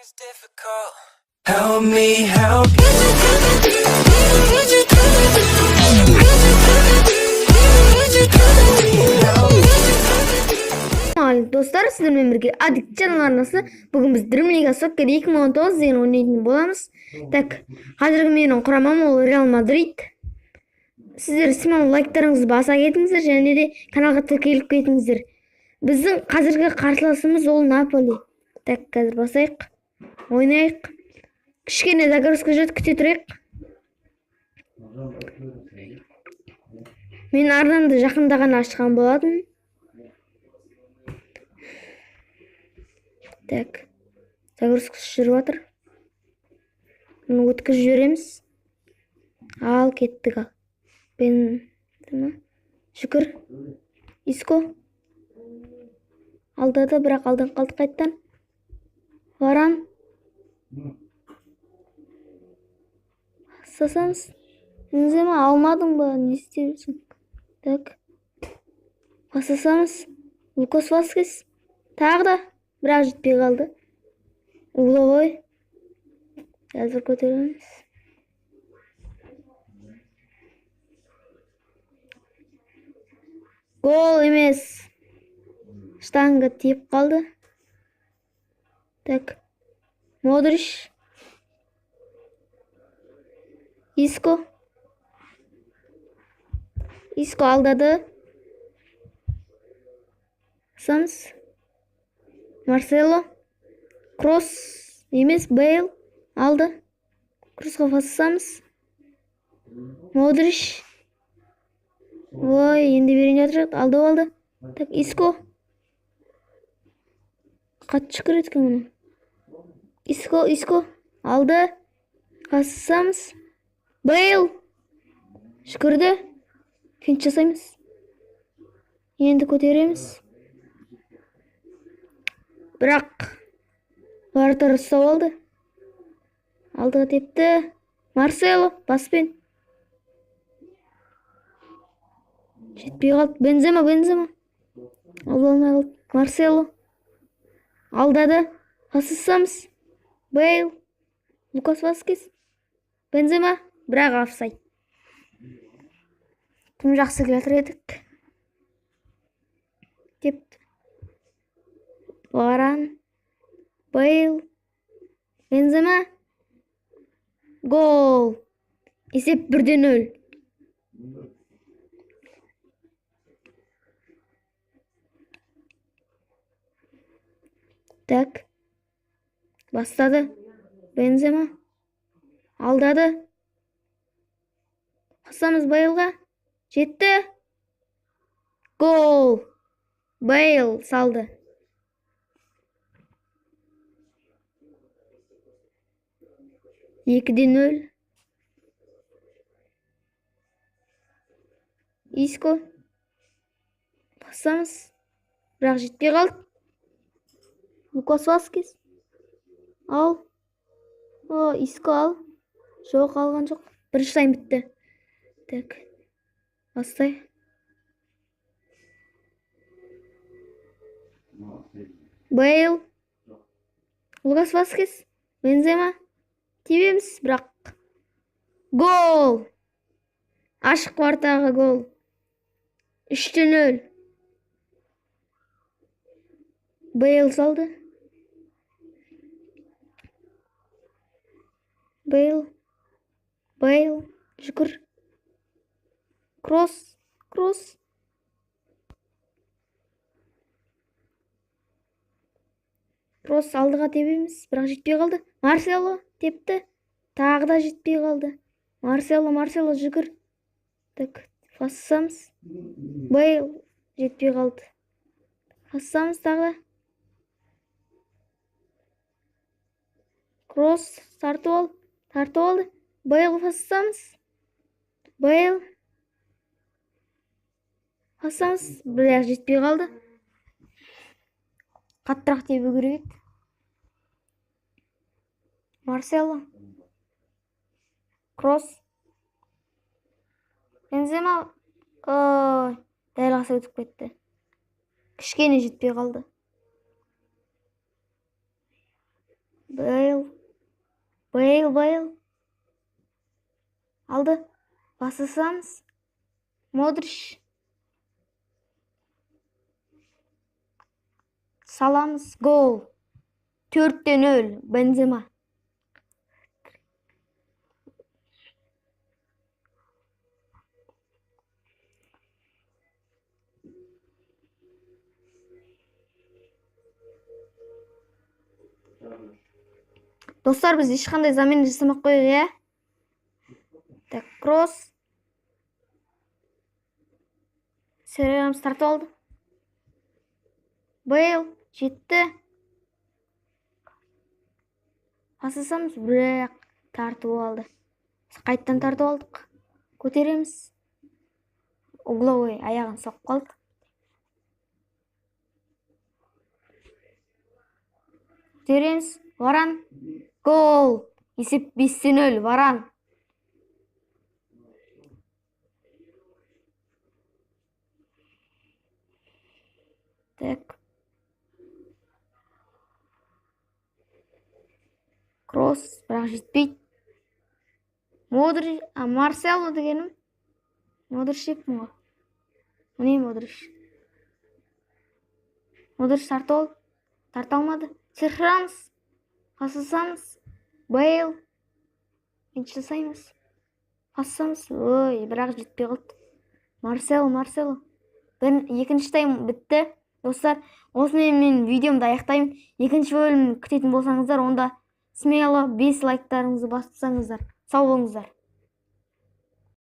Difficult. Help me help you. Ал достар, сіздермен бірге Адик Channel арнасы. Бүгін біз Dream League Soccer 2019 деген ойнайтын боламыз. Так, қазіргі менің құрамам ол Реал Мадрид. Сіздер смело лайктарыңызды баса кетіңіздер және де каналға тіркеліп кетіңіздер. Біздің қазіргі қарсыласымыз ол Наполи. Так, қазір басайық. Ойнайық. Кішкене загрузка жүреді, күте тұрайық. Мен арнамды жақында ғана ашқан болатын. Так, загрузка жүріп жатыр. Мұны өткізіп жібереміз. Ал, кеттік ал. Бензема. Шүкір. Иско. Алдады, бірақ алдан қалды қайттан. Варан. Сасамыз. Бензема, алмадың ба? Не істеп жүрсің? Так. Басасамыз. Лукас Васкес. Тағы да. Бірақ жетпей қалды. Угловой. Қазір көтереміз. Гол емес. Штанга тиіп қалды. Так. Модрич. Иско. Иско алдады. Самс. Марсело. Кросс емес, Бейл алды. Кроссқа бассамыз. Модрич. Ой, енді берейін жатыр. Алды алды. Так, Иско. Қатты жүгіреді екен мұны. Иско, Иско. Алды. Бассамыз. Бейл. Жүгірді. Финт жасаймыз. Енді көтереміз. Бірақ вратарь ұстап алды. Алдыға тепті. Марсело баспен. Жетпей қалды. Бензема, Бензема. Алды алмай қалды. Марсело. Алдады. Басысамыз. Бейл. Лукас Васкес. Бензема. Бірақ офсайд. Тым жақсы келе жатыр едік. Тепті. Варан, Бейл, Бензема, гол. Есеп 1-0. Так. Бастады. Бензема. Алдады. Қосамыз Бейлға. Жетті. Гол. Бейл салды. 2-0. Иско. Басамыз. Бірақ жетпей қалды. Лукас Васкес. Ал. О, Иско ал. Жоқ, алған жоқ. Бірінші тайм бітті. Так. Бастай. Бейл. Лукас Васкес. Бензема. Тебеміз, бірақ. Гол! Ашық ортаға гол. 3-0. Бейл салды. Бейл. Бейл. Жүгір. Кросс. Кросс. Кросс алдыға тебеміз, бірақ жетпей қалды. Марсело тепті. Тағы да жетпей қалды. Марсело, Марсело жүгір. Так, бассамыз. Бейл жетпей қалды. Бассамыз тағы да. Кросс тартып ал. Тартып алды. Бейл бассамыз. Бейл. Бассамыз. Бірақ жетпей қалды. Қаттырақ тебу керек еді. Марсело. Кросс. Бензема. Ой, дәл қаса өтіп кетті. Кішкене жетпей қалды. Бейл, Бейл, Бейл. Алды. Басасамыз. Модрич. Саламыз. Гол. 4-0. Бензема. Достар, біз ешқандай замена жасамай ақ қояйық, иә? Так, Кросс. Серхио тартып алды. Бейл жетті. Басасамыз, бірақ тартып алды. Қайттан тартып алдық. Көтереміз. Угловой аяғын соғып қалды. Көтереміз. Варан. Гол. Есеп 5-0. Варан. Так. Кросс, бірақ жетпейді. Модрич, а Марсело дегенім. Модрич деппін ғой. Міне Модрич. Модрич тартып алды. Тарта алмады. Серхио Рамос. Пасасамыз. Бейл. Енді жасаймыз. Пассамыз. Ой, бірақ жетпей қалды. Марсело, Марсело. Бір, екінші тайм бітті. Достар, осымен мен видеомды аяқтаймын. Екінші бөлімін күтетін болсаңыздар, онда смело 5 лайктарыңызды бассаңыздар. Сау болыңыздар.